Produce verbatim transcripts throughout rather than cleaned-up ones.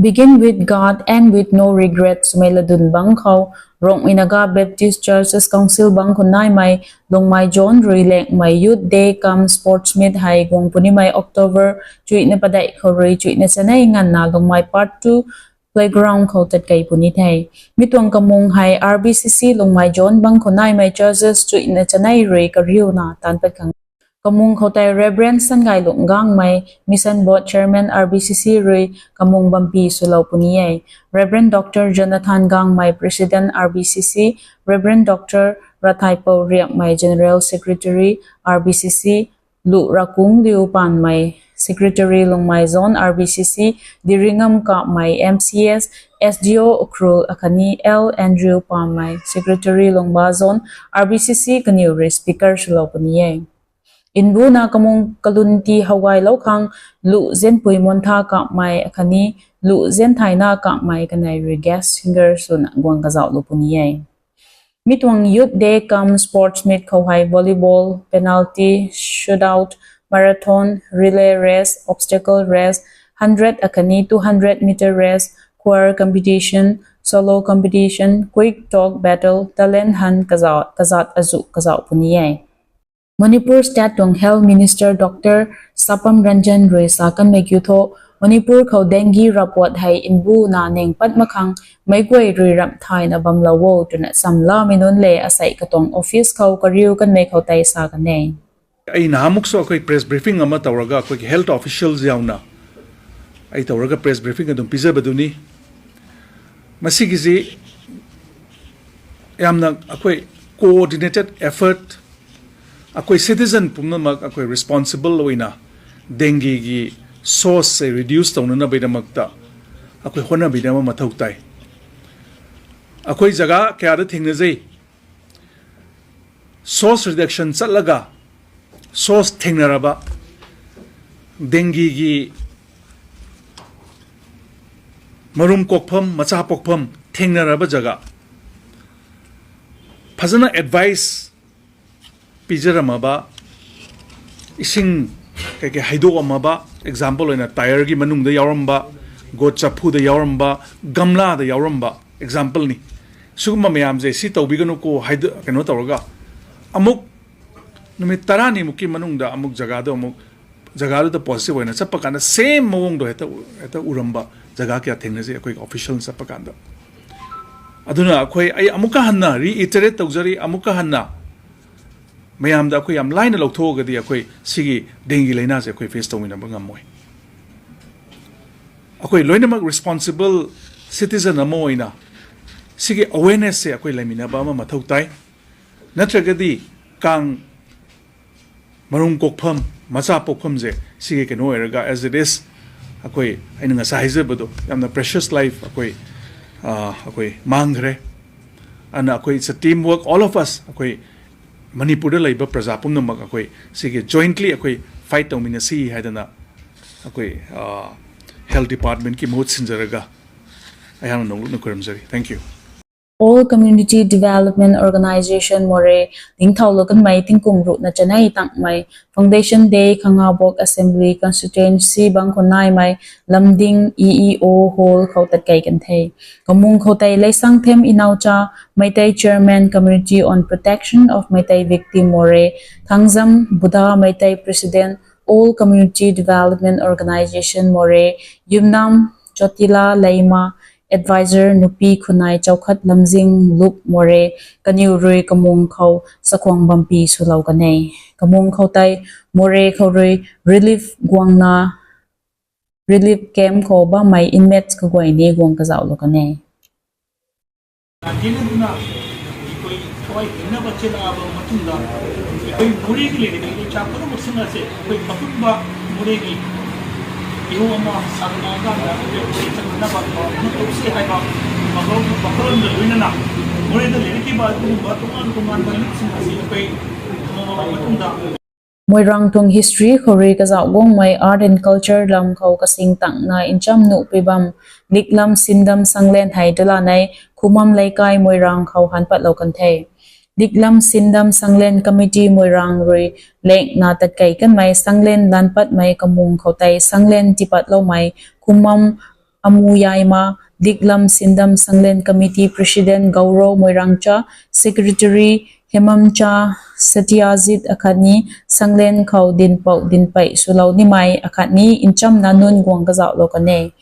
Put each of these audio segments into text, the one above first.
Begin with God, end with no regret. Sumai ladun bang khou, Rongmei Naga Baptist Churches Council bang khou naimei, Lungmei John rui Lengmei Youth Day cum Sports Meet hei guang punimei October chuina padeih khou rui chuina chanei nganvna Lungmei Part two Playground khou tatkei puni the. Mi tuang kamung hei R B C C Lungmei John bang khou naimei churches chuina chanei rui kariuna taanc pat khang. Kamung khou tei Reverend Sangailung Gangmei, Mission Board Chairman R B C C rui kamung bampi swlou puni e. Reverend Doctor Jonathan Gangmei, President R B C C, Reverend Doctor Rathaipou Riakmei, General Secretary R B C C, Lu Rakung Liu Panmei, Secretary Lungmei Zone R B C C, Diringam Kapmei, M C S, S D O Ukhrul akhatni L Andrew Panmei, Secretary Lungba Zone R B C C kaniw rui speaker swlou puni e. Nbuna kamung kalun ti howgailou khang, Lu Zenpui Montha Kapmei akhatni Lu Zenthaina Kapmei kanei rui guest singer swna guang kazauhlou puni e. Mi tuang Youth Day cum Sports Meet khou hei volleyball, penalty shootout, marathon, relay race, obstacle race, hundred akhatni two hundred meter race, choir competition, solo competition, quick talk battle, talent hunt kazat, kazat azuh kazauh puni e. Manipur State tuang Health Minister Doctor Sapam Ranjan rui sa kanmei kiu thu, Manipur khou dengue ravpuat hei nbuna ning pat makhang, meic guay rui ramh thayna bamlou o twna chamlamei nunc le asei katuang office khou kariu kanmei khou tei sa kan e. ꯑꯩ ꯅꯍꯥꯟꯃꯨꯛꯁꯨ ꯑꯩꯈꯣꯏ press briefing ꯑꯃ ꯇꯧꯔꯒ ꯑꯩꯈꯣꯏꯒꯤ health officials ꯌꯥꯎꯅ ꯑꯩ ꯇꯧꯔꯒ press briefing ꯑꯗꯨꯝ ꯄꯤꯖꯕꯗꯨꯅꯤ꯫ ꯃꯁꯤꯒꯤꯁꯤ ꯌꯥꯝꯅ ꯑꯩꯈꯣꯏ coordinated effort, ꯑꯩꯈꯣꯏ citizen ꯄꯨꯝꯅꯃꯛ ꯑꯩꯈꯣꯏ responsible ꯑꯣꯏꯅ dengueꯒꯤ sourceꯁꯦ reduce ꯇꯧꯅꯅꯕꯒꯤꯗꯃꯛꯇ ꯑꯩꯈꯣꯏ ꯍꯣꯠꯅꯕꯤꯅꯕ ꯃꯊꯧ ꯇꯥꯏ꯫ ꯑꯩꯈꯣꯏ ꯖꯒꯥ ꯀꯌꯥꯗ ꯊꯦꯡꯅꯖꯩ, source reduction ꯆꯠꯂꯒ source ꯊꯦꯡꯅꯔꯕ, dengueꯒꯤ ꯃꯔꯨꯝ ꯀꯣꯛꯐꯝ, ꯃꯆꯥ ꯄꯣꯛꯐꯝ ꯊꯦꯡꯅꯔꯕ ꯖꯒꯥ, ꯐꯖꯅ advice ꯄꯤꯖꯔꯝꯃꯕ, ꯏꯁꯤꯡ ꯀꯩꯀꯩ ꯍꯩꯗꯣꯛꯑꯝꯃꯕ, example ꯑꯣꯏꯅ tyreꯒꯤ ꯃꯅꯨꯡꯗ ꯌꯥꯎꯔꯝꯕ, ꯒꯣꯠ ꯆꯐꯨꯗ ꯌꯥꯎꯔꯝꯕ, ꯒꯝꯂꯥꯗ ꯌꯥꯎꯔꯝꯕ ꯑꯦꯛꯖꯥꯝꯄꯜꯅꯤ꯫ ꯁꯤꯒꯨꯝꯕ ꯃꯌꯥꯝꯁꯦ ꯁꯤ ꯇꯧꯕꯤꯒꯅꯨꯀꯣ ꯍꯥꯏꯗ ꯀꯩꯅꯣ ꯇꯧꯔꯒ ꯑꯃꯨꯛ ꯅꯨꯃꯤꯠ ꯇꯔꯥꯅꯤꯃꯨꯛꯀꯤ ꯃꯅꯨꯡꯗ ꯑꯃꯨꯛ ꯖꯒꯥꯗꯣ ꯑꯃꯨꯛ ꯖꯒꯥꯗꯨꯗ ꯄꯣꯖꯤꯇꯤꯚ ꯑꯣꯏꯅ ꯆꯠꯄ ꯀꯥꯟꯗ ꯁꯦꯝ ꯃꯑꯣꯡꯗꯣ ꯍꯦꯛꯇ ꯍꯦꯛꯇ ꯎꯔꯝꯕ ꯖꯒꯥ ꯀꯌꯥ ꯊꯦꯡꯅꯖꯩ ꯑꯩꯈꯣꯏꯒꯤ ꯑꯣꯐꯤꯁꯤꯌꯦꯜ ꯆꯠꯄ ꯀꯥꯟꯗ꯫ ꯑꯗꯨꯅ ꯑꯩꯈꯣꯏ ꯑꯩ ꯑꯃꯨꯛꯀ ꯍꯟꯅ ꯔꯤꯏꯇꯔꯦꯠ ꯇꯧꯖꯔꯤ, ꯑꯃꯨꯛꯀ ꯍꯟꯅ ꯃꯌꯥꯝꯗ ꯑꯩꯈꯣꯏ ꯌꯥꯝ ꯂꯥꯏꯅ ꯂꯧꯊꯣꯛꯑꯒꯗꯤ ꯑꯩꯈꯣꯏ ꯁꯤꯒꯤ ꯗꯦꯡꯒꯤ ꯂꯥꯏꯅꯥꯁꯦ ꯑꯩꯈꯣꯏ ꯐꯦꯁ ꯇꯧꯃꯤꯟꯅꯕ ꯉꯝꯃꯣꯏ꯫ ꯑꯩꯈꯣꯏ ꯂꯣꯏꯅꯃꯛ ꯔꯦꯁꯄꯣꯟꯁꯤꯕꯜ ꯁꯤꯇꯤꯖꯟ ꯑꯃ ꯑꯣꯏꯅ ꯁꯤꯒꯤ ꯑꯋꯦꯔꯅꯦꯁꯁꯦ ꯑꯩꯈꯣꯏ ꯂꯩꯃꯤꯟꯅꯕ ꯑꯃ ꯃꯊꯧ ꯇꯥꯏ꯫ ꯅꯠꯇ꯭ꯔꯒꯗꯤ ꯀꯥꯡ ꯃꯔꯨꯝ ꯀꯣꯛꯐꯝ, ꯃꯆꯥ ꯄꯣꯛꯐꯝꯁꯦ ꯁꯤꯒꯤ ꯀꯩꯅꯣ ꯑꯣꯏꯔꯒ, as it is, ꯑꯩꯈꯣꯏ ꯑꯩꯅ ꯉꯁꯥꯏ ꯍꯥꯏꯖꯕꯗꯣ, ꯌꯥꯝꯅ ꯄ꯭ꯔꯦꯁꯤꯌꯁ ꯂꯥꯏꯐ ꯑꯩꯈꯣꯏ ꯑꯩꯈꯣꯏ ꯃꯥꯡꯈ꯭ꯔꯦ꯫ ꯑꯗꯨꯅ ꯑꯩꯈꯣꯏ it's a team work, all of us, ꯑꯩꯈꯣꯏ ꯃꯅꯤꯄꯨꯔꯗ ꯂꯩꯕ ꯄ꯭ꯔꯖꯥ ꯄꯨꯝꯅꯃꯛ ꯑꯩꯈꯣꯏ ꯁꯤꯒꯤ ꯖꯣꯏꯟꯠꯂꯤ ꯑꯩꯈꯣꯏ ꯐꯥꯏꯠ ꯇꯧꯃꯤꯟꯅꯁꯤ ꯍꯥꯏꯗꯅ ꯑꯩꯈꯣꯏ ꯍꯦꯜꯊ ꯗꯤꯄꯥꯔꯠꯃꯦꯟꯠꯀꯤ ꯃꯍꯨꯠ ꯁꯤꯟꯖꯔꯒ ꯑꯩꯍꯥꯛꯅ ꯅꯣꯡꯂꯨꯛꯅ ꯈꯣꯏꯔꯝꯖꯔꯤ꯫ Thank you. All Community Development Organization ꯃꯣꯔꯦ, ꯅꯤꯡꯊꯧ ꯂꯣꯀꯟꯃꯩ ꯇꯤꯡꯀꯨꯡ ꯔꯨꯠꯅ ꯆꯅꯩ ꯇꯥꯡꯃꯩ, Foundation Day ꯈꯉꯥꯕꯣꯛ Assembly Constituency ꯕꯪ ꯈꯨꯟꯅꯥꯏꯃꯩ, ꯂꯝꯗꯤꯡ E E O Hall ꯈꯧꯇꯠ ꯀꯩ ꯀꯟꯊꯩ꯫ ꯀꯃꯨꯡ ꯈꯧꯇꯩ ꯂꯩꯁꯥꯡꯊꯦꯝ ꯏꯅꯥꯎꯆꯥ, Meitei Chairman Committee on Protection of Meitei Victim ꯃꯣꯔꯦ, Thangjam Buddha Meitei President All Community Development Organization ꯃꯣꯔꯦ, ꯌꯨꯝꯅꯥꯝ ꯆꯣꯇꯤꯂꯥ ꯂꯩꯃ, Advisor ꯅꯨꯄꯤ ꯈꯨꯟꯅꯥꯏ ꯆꯥꯎꯈꯠ ꯂꯝꯖꯤꯡ ꯂꯨꯞ ꯃꯣꯔꯦ, ꯀꯅꯤꯎꯔꯨꯏ ꯀꯃꯨꯡ ꯈꯧ ꯆꯈꯣꯡ ꯕꯝꯄꯤ ꯁꯨꯂꯧꯒꯅꯦ꯫ ꯀꯃꯨꯡ ꯈꯧꯇꯩ ꯃꯣꯔꯦ ꯈꯧꯔꯨꯏ relief ꯒ꯭ꯋꯥꯡꯅ relief camp ꯈꯣꯕ ꯃꯩ inmates ꯈꯒꯣꯏꯅꯤ ꯒ꯭ꯋꯥꯡ ꯀꯖꯥꯎ ꯂꯣꯀꯅꯦ꯫ ꯂꯥꯟꯖꯦꯟ ꯑꯗꯨꯅ ꯑꯩꯈꯣꯏ ꯊꯋꯥꯏ ꯍꯤꯡꯅꯕ ꯆꯦꯜꯂꯛꯑꯕ ꯃꯇꯨꯡꯗ ꯑꯩꯈꯣꯏ ꯃꯣꯔꯦꯒꯤ ꯂꯩꯔꯤꯕ ꯏꯔꯩꯆꯥ ꯄꯨꯝꯅꯃꯛꯁꯤꯡ ꯑꯁꯦ ꯑꯩꯈꯣꯏ ꯑꯄꯨꯟꯕ ꯃꯣꯔꯦꯒꯤ ꯏꯍꯧ ꯑꯃ ꯁꯥꯒꯠꯂꯛꯑꯀꯥꯟꯗ ꯑꯩꯈꯣꯏ ꯃꯣꯔꯦ ꯆꯪꯅꯅꯕ ꯊꯧꯔꯥꯡ ꯑꯃ ꯇꯧꯁꯤ ꯍꯥꯏꯕ ꯋꯥꯈꯜ-, ꯋꯥꯈꯜꯂꯣꯟꯒ ꯂꯣꯏꯅꯅ ꯃꯣꯔꯦꯗ ꯂꯩꯔꯛꯈꯤꯕ ꯑꯗꯨꯒꯨꯝꯕ ꯇꯣꯉꯥꯟ ꯇꯣꯉꯥꯟꯕ ꯂꯤꯛꯁꯤꯡ ꯑꯁꯤ ꯑꯩꯈꯣꯏ ꯊꯝꯃꯕ ꯃꯇꯨꯡꯗ ꯃꯣꯏꯔꯥꯡꯊꯣꯡ history ꯈꯧꯔꯤ ꯀꯖꯥꯎꯒꯣꯡꯃꯩ art and culture ꯂꯝ ꯈꯧ ꯀꯁꯤꯡ ꯇꯥꯡꯅ ꯏꯟꯆꯝ ꯅꯨ ꯄꯤꯕꯝ ꯂꯤꯛꯂꯝ ꯁꯤꯟꯗꯝ ꯁꯪꯂꯦꯟ ꯍꯩꯗꯨꯂꯥꯅꯩ ꯈꯨꯃꯝ ꯂꯩꯀꯥꯏ ꯃꯣꯏꯔꯥꯡ ꯈꯧ ꯍꯥꯟꯄꯠꯂꯣ ꯀꯟꯊꯩ꯫ ꯂꯤꯛꯂꯝ ꯁꯤꯟꯗꯝ ꯁꯪꯂꯦꯟ committee ꯃꯣꯏꯔꯥꯡ ꯔꯨꯏ ꯂꯦꯛꯅ ꯇꯠꯀꯩ ꯀꯟꯃꯩ ꯁꯪꯂꯦꯟ ꯂꯥꯟꯄꯠꯃꯩ ꯀꯃꯨꯡ ꯈꯧꯇꯩ ꯁꯪꯂꯦꯟ ꯇꯤꯄꯠꯂꯣꯃꯩ ꯈꯨꯃꯝ ꯑꯃꯨ ꯌꯥꯏꯃ, ꯂꯤꯛꯂꯝ ꯁꯤꯟꯗꯝ ꯁꯪꯂꯦꯟ committee president ꯒꯧꯔꯣ ꯃꯣꯏꯔꯥꯡꯆꯥ, secretary ꯍꯦꯃꯝꯆꯥ ꯁꯇꯤꯌꯥꯖꯤꯠ ꯑꯈꯠꯅꯤ, ꯁꯪꯂꯦꯟ ꯈꯧ ꯗꯤꯟꯄꯧ ꯗꯤꯟꯄꯩ ꯁꯨꯂꯧ ꯅꯤꯃꯥꯏ ꯑꯈꯠꯅꯤ, ꯏꯟꯆꯝ ꯅꯥꯅꯨꯟ ꯒꯣꯡ ꯒꯖꯥꯎ ꯂꯣꯀꯅꯦ꯫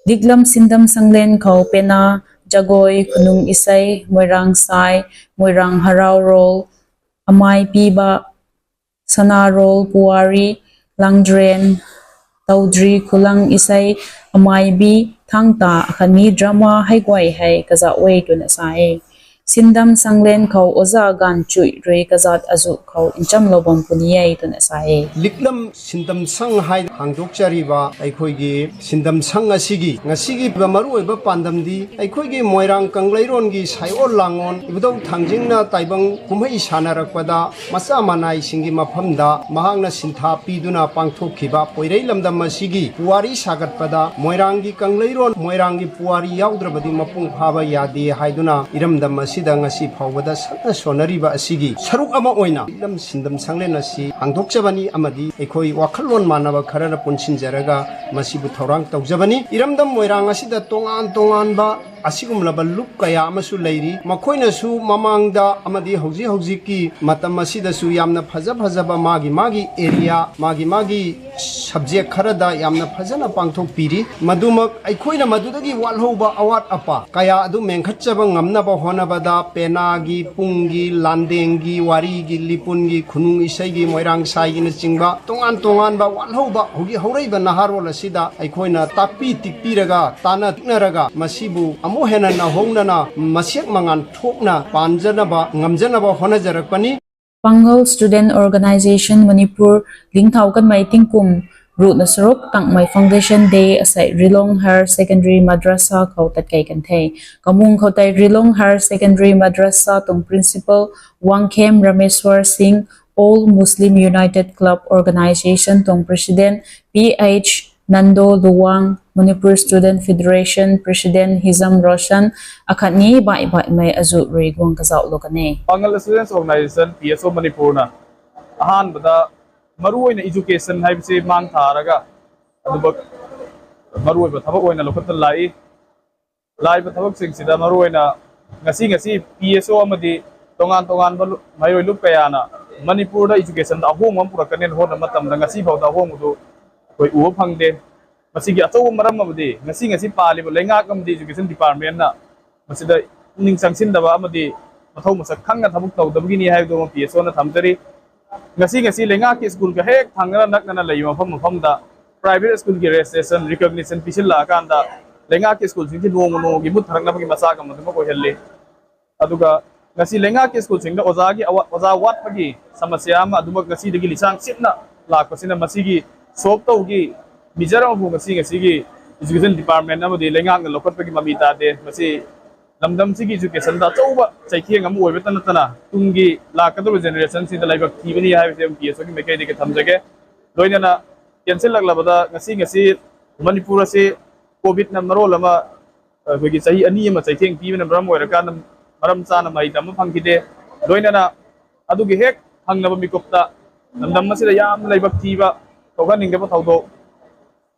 ꯂꯤꯛꯂꯝ ꯁꯤꯟꯗꯝ ꯁꯪꯂꯦꯟ ꯈꯧ ꯄꯦꯅꯥ, ꯖꯒꯣꯏ, ꯈꯨꯅꯨꯡ ꯏꯁꯩ, ꯃꯣꯏꯔꯥꯡ ꯁꯥꯏ, ꯃꯣꯏꯔꯥꯡ ꯍꯔꯥꯎꯔꯣꯜ, ꯑꯃꯥꯏ ꯄꯤꯕ, ꯁꯅꯥꯔꯣꯜ, ꯄꯨꯋꯥꯔꯤ, ꯂꯥꯡꯗ꯭ꯔꯦꯟ, ꯇꯧꯗ꯭ꯔꯤ, ꯈꯨꯂꯪ ꯏꯁꯩ, ꯑꯃꯥꯏꯕꯤ, ꯊꯥꯡ ꯇꯥ ꯑꯈꯟꯃꯤ, drama, ꯍꯩꯒ꯭ꯋꯥꯏ ꯍꯩ ꯀꯖꯥꯠ ꯑꯣꯏ ꯇꯨꯅ ꯁꯥꯏ꯫ ꯁꯤꯟꯗꯝ ꯁꯪꯂꯦꯟ ꯈꯧ ꯑꯣꯖꯥ ꯒꯥꯟ ꯆꯨꯏ ꯔꯨꯏ ꯀꯖꯥꯠ ꯑꯖꯨ ꯈꯧ ꯏꯟꯆꯝ ꯂꯧꯕꯝ ꯄꯨꯅꯤꯌꯩ ꯇꯨꯅ ꯁꯥꯏ꯫ ꯂꯤꯛꯂꯝ ꯁꯤꯟꯗꯝ ꯁꯪ ꯍꯥꯏꯅ ꯍꯥꯡꯗꯣꯛꯆꯔꯤꯕ ꯑꯩꯈꯣꯏꯒꯤ ꯁꯤꯟꯗꯝ ꯁꯪ ꯑꯁꯤꯒꯤ ꯉꯁꯤꯒꯤ ꯃꯔꯨꯑꯣꯏꯕ ꯄꯥꯟꯗꯝꯗꯤ ꯑꯩꯈꯣꯏꯒꯤ ꯃꯣꯏꯔꯥꯡ ꯀꯪꯂꯩꯔꯣꯟꯒꯤ ꯁꯥꯏꯑꯣꯟ ꯂꯥꯡꯑꯣꯟ ꯏꯕꯨꯙꯧ ꯊꯥꯡꯖꯤꯡꯅ ꯇꯥꯏꯕꯪ ꯀꯨꯝꯍꯩ ꯁꯥꯟꯅꯔꯛꯄꯗ ꯃꯆꯥ ꯃꯅꯥꯏꯁꯤꯡꯒꯤ ꯃꯐꯝꯗ ꯃꯍꯥꯛꯅ ꯁꯤꯟꯊꯥ ꯄꯤꯗꯨꯅ ꯄꯥꯡꯊꯣꯛꯈꯤꯕ ꯄꯣꯏꯔꯩ ꯂꯝꯗꯝ ꯑꯁꯤꯒꯤ ꯄꯨꯋꯥꯔꯤ ꯁꯥꯒꯠꯄꯗ ꯃꯣꯏꯔꯥꯡꯒꯤ ꯀꯪꯂꯩꯔꯣꯟ, ꯃꯣꯏꯔꯥꯡꯒꯤ ꯄꯨꯋꯥꯔꯤ ꯌꯥꯎꯗ꯭ꯔꯕꯗꯤ ꯃꯄꯨꯡ ꯐꯥꯕ ꯌꯥꯗꯦ ꯍꯥꯏꯗꯨꯅ ꯏꯔꯝꯗꯝ ꯑꯁꯤꯗ ꯉꯁꯤ ꯐꯥꯎꯕꯗ ꯁꯛꯅ ꯁꯣꯟꯅꯔꯤꯕ ꯑꯁꯤꯒꯤ ꯁꯔꯨꯛ ꯑꯃ ꯑꯣꯏꯅ ꯂꯤꯛꯂꯝ ꯁꯤꯟꯗꯝ ꯁꯪꯂꯦꯟ ꯑꯁꯤ ꯍꯥꯡꯗꯣꯛꯆꯕꯅꯤ ꯑꯃꯗꯤ ꯑꯩꯈꯣꯏ ꯋꯥꯈꯜꯂꯣꯟ ꯃꯥꯟꯅꯕ ꯈꯔꯅ ꯄꯨꯟꯁꯤꯟꯖꯔꯒ ꯃꯁꯤꯕꯨ ꯊꯧꯔꯥꯡ ꯇꯧꯖꯕꯅꯤ꯫ ꯏꯔꯝꯗꯝ ꯃꯣꯏꯔꯥꯡ ꯑꯁꯤꯗ ꯇꯣꯉꯥꯟ ꯇꯣꯉꯥꯟꯕ ꯑꯁꯤꯒꯨꯝꯂꯕ ꯂꯨꯞ ꯀꯌꯥ ꯑꯃꯁꯨ ꯂꯩꯔꯤ꯫ ꯃꯈꯣꯏꯅꯁꯨ ꯃꯃꯥꯡꯗ ꯑꯃꯗꯤ ꯍꯧꯖꯤꯛ ꯍꯧꯖꯤꯛꯀꯤ ꯃꯇꯝ ꯑꯁꯤꯗꯁꯨ ꯌꯥꯝꯅ ꯐꯖ ꯐꯖꯕ ꯃꯥꯒꯤ ꯃꯥꯒꯤ area, ꯃꯥꯒꯤ ꯃꯥꯒꯤ subject ꯈꯔꯗ ꯌꯥꯝꯅ ꯐꯖꯅ ꯄꯥꯡꯊꯣꯛꯄꯤꯔꯤ꯫ ꯃꯗꯨꯃꯛ ꯑꯩꯈꯣꯏꯅ ꯃꯗꯨꯗꯒꯤ ꯋꯥꯠꯍꯧꯕ ꯑꯋꯥꯠ ꯑꯄꯥ ꯀꯌꯥ ꯑꯗꯨ ꯃꯦꯟꯈꯠꯆꯕ ꯉꯝꯅꯕ ꯍꯣꯠꯅꯕꯗ ꯄꯦꯅꯥꯒꯤ, ꯄꯨꯡꯒꯤ, ꯂꯥꯟꯗꯦꯡꯒꯤ, ꯋꯥꯔꯤꯒꯤ, ꯂꯤꯄꯨꯟꯒꯤ, ꯈꯨꯅꯨꯡ ꯏꯁꯩꯒꯤ, ꯃꯣꯏꯔꯥꯡ ꯁꯥꯏꯒꯤꯅꯆꯤꯡꯕ ꯇꯣꯉꯥꯟ ꯇꯣꯉꯥꯟꯕ ꯋꯥꯠꯍꯧꯕ ꯍꯧꯖꯤꯛ ꯍꯧꯔꯛꯏꯕ ꯅꯍꯥꯔꯣꯜ ꯑꯁꯤꯗ ꯑꯩꯈꯣꯏꯅ ꯇꯥꯛꯄꯤ ꯇꯤꯛꯄꯤꯔꯒ, ꯇꯥꯟꯅ ꯇꯤꯛꯅꯔꯒ ꯃꯁꯤꯕꯨ ꯑꯃꯨꯛ ꯍꯦꯟꯅ ꯅꯧꯍꯧꯅꯅ ꯃꯁꯦꯛ ꯃꯉꯥꯜ ꯊꯣꯛꯅ ꯄꯥꯟꯖꯅꯕ ꯉꯝꯖꯅꯕ ꯍꯣꯠꯅꯖꯔꯛꯄꯅꯤ꯫ ꯄꯥꯡꯒꯜ Student Organisation ꯃꯅꯤꯄꯨꯔ ꯂꯤꯡꯊꯥꯎ ꯀꯟꯃꯩ ꯇꯤꯡꯀꯨꯝ ꯔꯨꯠꯅ ꯁꯔꯨꯛ ꯇꯥꯡꯃꯩ Foundation Day ꯑꯁꯥꯏ ꯔꯤꯂꯣꯡ Higher Secondary Madrasa ꯈꯧ ꯇꯠꯀꯩ ꯀꯟꯊꯩ꯫ ꯀꯃꯨꯡ ꯈꯧꯇꯩ ꯔꯤꯂꯣꯡ Higher Secondary Madrasa ꯇꯨꯡ Principal ꯋꯥꯡꯈꯦꯝ ꯔꯃꯦꯁ꯭ꯋꯔ ꯁꯤꯡ, All Muslim United Club Organisation ꯇꯨꯡ President P H Nando Luwang, Manipur Student Federation President ꯍꯤꯖꯝ ꯔꯣꯁꯟ, ꯑꯈꯠꯅꯤ ꯕꯥꯏ ꯕꯥꯏ ꯃꯩ ꯑꯖꯨ ꯔꯨꯏꯒꯣꯡ ꯀꯖꯥꯎ ꯂꯣꯀꯅꯦ꯫ ꯄꯥꯡꯒꯜ Students Organisation, P S O ꯃꯅꯤꯄꯨꯔꯅ ꯑꯍꯥꯟꯕꯗ ꯃꯔꯨꯑꯣꯏꯅ education ꯍꯥꯏꯕꯁꯤ ꯃꯥꯡ ꯊꯥꯔꯒ ꯑꯗꯨꯒ ꯃꯔꯨꯑꯣꯏꯕ ꯊꯕꯛ ꯑꯣꯏꯅ ꯂꯧꯈꯠꯇꯨꯅ ꯂꯥꯛꯏ꯫ ꯂꯥꯛꯏꯕ ꯊꯕꯛꯁꯤꯡꯁꯤꯗ ꯃꯔꯨꯑꯣꯏꯅ ꯉꯁꯤ ꯉꯁꯤ ꯄꯤ ꯑꯦꯁ ꯑꯣ ꯑꯃꯗꯤ ꯇꯣꯉꯥꯟ ꯇꯣꯉꯥꯟꯕ ꯂꯨ- ꯃꯍꯩꯔꯣꯏ ꯂꯨꯞ ꯀꯌꯥꯅ ꯃꯅꯤꯄꯨꯔꯗ ꯏꯖꯨꯀꯦꯁꯟꯗ ꯑꯍꯣꯡꯕ ꯑꯃ ꯄꯨꯔꯛꯀꯅꯦꯅ ꯍꯣꯠꯅꯕ ꯃꯇꯝꯗ ꯉꯁꯤ ꯐꯥꯎꯗ ꯑꯍꯣꯡꯕꯗꯨ ꯑꯩꯈꯣꯏ ꯎꯕ ꯐꯪꯗꯦ꯫ ꯃꯁꯤꯒꯤ ꯑꯆꯧꯕ ꯃꯔꯝ ꯑꯃꯗꯤ ꯉꯁꯤ ꯉꯁꯤ ꯄꯥꯜꯂꯤꯕ ꯂꯩꯉꯥꯛ ꯑꯃꯗꯤ ꯏꯖꯨꯀꯦꯁꯟ ꯗꯤꯄꯥꯔꯠꯃꯦꯟꯅ ꯃꯁꯤꯗ ꯄꯨꯛꯅꯤꯡ ꯆꯪꯁꯤꯟꯗꯕ ꯑꯃꯗꯤ ꯃꯊꯧ ꯃꯁꯛ ꯈꯪꯅ ꯊꯕꯛ ꯇꯧꯗꯕꯒꯤꯅꯤ ꯍꯥꯏꯕꯗꯨꯃ ꯄꯤ ꯑꯦꯁ ꯑꯣꯅ ꯊꯝꯖꯔꯤ꯫ ꯉꯁꯤ ꯉꯁꯤ ꯂꯩꯉꯥꯛꯀꯤ ꯁ꯭ꯀꯨꯜꯒ ꯍꯦꯛ ꯊꯪꯅꯅ ꯅꯛꯅꯅ ꯂꯩꯕ ꯃꯐꯝ ꯃꯐꯝꯗ ꯄ꯭ꯔꯥꯏꯚꯦꯠ ꯁ꯭ꯀꯨꯜꯒꯤ ꯔꯦꯖꯤꯁꯇ꯭ꯔꯦꯁꯟ ꯔꯤꯀꯣꯒꯅꯤꯁꯟ ꯄꯤꯁꯤꯜꯂꯛꯑꯀꯥꯟꯗ ꯂꯩꯉꯥꯛꯀꯤ ꯁ꯭ꯀꯨꯜꯁꯤꯡꯁꯤ ꯅꯣꯡꯃ ꯅꯣꯡꯃꯒꯤ ꯃꯨꯠꯊꯔꯛꯅꯕꯒꯤ ꯃꯆꯥꯛ ꯑꯃ ꯑꯗꯨꯃꯛ ꯑꯣꯏꯍꯜꯂꯤ꯫ ꯑꯗꯨꯒ ꯉꯁꯤ ꯂꯩꯉꯥꯛꯀꯤ ꯁ꯭ꯀꯨꯜꯁꯤꯡꯗ ꯑꯣꯖꯥꯒꯤ ꯑꯋꯥ- ꯑꯣꯖꯥ ꯋꯥꯠꯄꯒꯤ ꯁꯃꯁ꯭ꯌꯥ ꯑꯃ ꯑꯗꯨꯃꯛ ꯉꯁꯤꯗꯒꯤ ꯂꯤꯁꯥꯡ ꯁꯤꯠꯅ ꯂꯥꯛꯄꯁꯤꯅ ꯃꯁꯤꯒꯤ ꯁꯣꯜꯕ ꯇꯧꯒꯤ ꯃꯤꯖꯔ ꯑꯃꯕꯨ ꯉꯁꯤ ꯉꯁꯤꯒꯤ ꯏꯖꯨꯀꯦꯁꯟ ꯗꯤꯄꯥꯔꯠꯃꯦꯟ ꯑꯃꯗꯤ ꯂꯩꯉꯥꯛꯅ ꯂꯧꯈꯠꯄꯒꯤ ꯃꯃꯤ ꯇꯥꯗꯦ꯫ ꯃꯁꯤ ꯂꯝꯗꯝꯁꯤꯒꯤ ꯏꯖꯨꯀꯦꯁꯟꯗ ꯑꯆꯧꯕ ꯆꯩꯊꯦꯡ ꯑꯃ ꯑꯣꯏꯕꯇ ꯅꯠꯇꯅ ꯇꯨꯡꯒꯤ ꯂꯥꯛꯀꯗꯧꯔꯤꯕ ꯖꯦꯅꯦꯔꯦꯁꯟꯁꯤꯡꯗ ꯂꯥꯏꯕꯛ ꯊꯤꯕꯅꯤ ꯍꯥꯏꯕꯁꯤ ꯑꯩꯈꯣꯏ ꯄꯤ ꯑꯦꯁ ꯑꯣꯒꯤ ꯃꯥꯏꯀꯩꯗꯒꯤ ꯊꯝꯖꯒꯦ꯫ ꯂꯣꯏꯅꯅ ꯇꯦꯟꯁꯤꯜꯂꯛꯂꯕꯗ ꯉꯁꯤ ꯉꯁꯤ ꯃꯅꯤꯄꯨꯔ ꯑꯁꯤ ꯀꯣꯚꯤꯗꯅ ꯃꯔꯣꯜ ꯑꯃ ꯑꯩꯈꯣꯏꯒꯤ ꯆꯍꯤ ꯑꯅꯤ ꯑꯃ ꯆꯩꯊꯦꯡ ꯄꯤꯕꯅ ꯃꯔꯝ ꯑꯣꯏꯔꯀꯥꯟꯗ ꯃꯔꯝ ꯆꯥꯅ ꯃꯍꯩ ꯇꯝꯕ ꯐꯪꯈꯤꯗꯦ꯫ ꯂꯣꯏꯅꯅ ꯑꯗꯨꯒꯤ ꯍꯦꯛ ꯊꯪꯅꯕ ꯃꯤꯀꯨꯞꯇ ꯂꯝꯗꯝ ꯑꯁꯤꯗ ꯌꯥꯝꯅ ꯂꯥꯏꯕꯛ ꯊꯤꯕ ꯊꯣꯛꯍꯟꯅꯤꯡꯗꯕ ꯊꯧꯗꯣꯛ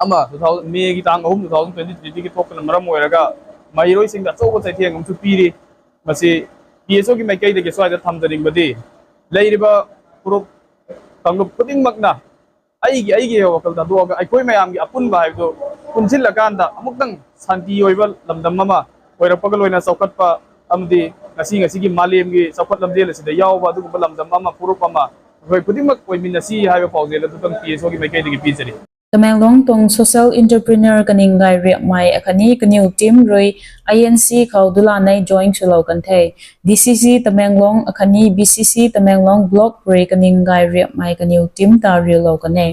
ꯑꯃ two thousand May ꯒꯤ ꯇꯥꯡ ꯑꯍꯨꯝ two thousand twenty three ꯗꯒꯤ ꯊꯣꯛꯄꯅ ꯃꯔꯝ ꯑꯣꯏꯔꯒ ꯃꯍꯩꯔꯣꯏꯁꯤꯡꯗ ꯑꯆꯧꯕ ꯆꯩꯊꯦꯡ ꯑꯃꯁꯨ ꯄꯤꯔꯤ꯫ ꯃꯁꯤ ꯄꯤ ꯑꯦꯁ ꯑꯣꯒꯤ ꯃꯥꯏꯀꯩꯗꯒꯤ ꯁ꯭ꯋꯥꯏꯗ ꯊꯝꯖꯅꯤꯡꯕꯗꯤ ꯂꯩꯔꯤꯕ ꯐꯨꯔꯨꯞ ꯀꯥꯡꯂꯨꯞ ꯈꯨꯗꯤꯡꯃꯛꯅ ꯑꯩꯒꯤ ꯑꯩꯒꯤ ꯋꯥꯈꯜ ꯊꯥꯗꯣꯛꯑꯒ ꯑꯩꯈꯣꯏ ꯃꯌꯥꯝꯒꯤ ꯑꯄꯨꯟꯕ ꯍꯥꯏꯕꯗꯨ ꯄꯨꯟꯁꯤꯜꯂꯀꯥꯟꯗ ꯑꯃꯨꯛꯇꯪ ꯁꯥꯟꯇꯤ ꯑꯣꯏꯕ ꯂꯝꯗꯝ ꯑꯃ ꯑꯣꯏꯔꯛꯄꯒ ꯂꯣꯏꯅ ꯆꯥꯎꯈꯠꯄ ꯑꯃꯗꯤ ꯉꯁꯤ ꯉꯁꯤꯒꯤ ꯃꯥꯂꯦꯝꯒꯤ ꯆꯥꯎꯈꯠ ꯂꯝꯖꯦꯜ ꯑꯁꯤꯗ ꯌꯥꯎꯕ ꯑꯗꯨꯒꯨꯝꯕ ꯂꯝꯗꯝ ꯑꯃ ꯐꯨꯔꯨꯞ ꯑꯃ ꯑꯩꯈꯣꯏ ꯈꯨꯗꯤꯡꯃꯛ ꯑꯣꯏꯃꯤꯟꯅꯁꯤ ꯍꯥꯏꯕ ꯄꯥꯎꯖꯦꯜ ꯑꯗꯨꯇꯪ ꯄꯤ ꯑꯦꯁ ꯑꯣꯒꯤ ꯃꯥꯏꯀꯩꯗꯒꯤ ꯄꯤꯖꯔꯤ꯫ Tamenglong tong social entrepreneur kaninggai riapmai akhani kaniu team rui I N C khou dulanai join sulou kan the. D C C Tamenglong akhani B C C Tamenglong block rui kaninggai riapmai kaniu team ta riulou kan e.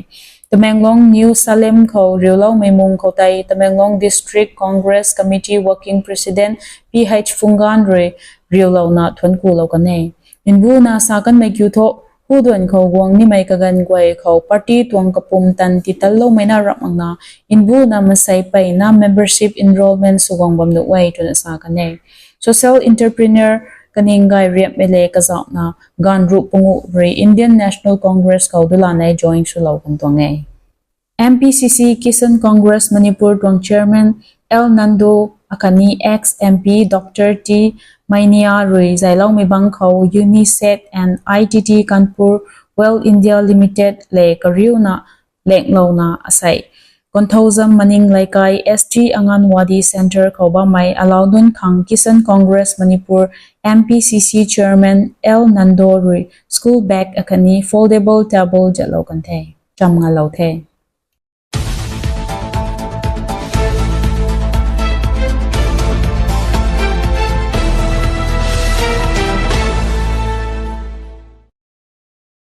Tamenglong New Salem khou riulou meimung khou tei Tamenglong District Congress Committee Working President P H Phunggan rui riulouna thuan kulou kan e. Inbu na sa kanmei kiu tho, huduan khou guang nimei kagan guay khou party tuang kapum tan tital loumei na rak makna, inbu na masei pei na membership enrollment suguang bam nuh e twna sa kan e. Social entrepreneur kaninggai riapmei le kazauhna, ganv ruh panguh rui Indian National Congress khou dulanai join sulou kan tuang e. M P C C Kisan Congress Manipur tuang chairman L Nando akhatni ex M P Doctor T Mainia rui zailoumei bangc khou UNICEF and I T T Kanpur Well India Limited le kariuna lenglouna asei Konthoujam Maning Leikai S T Anganwadi Centre khou bammei alau nunc khang Kisan Congress Manipur M P C C chairman L Nando rui school bag akhatni foldable table zatlou kan the. Cham ngalou the.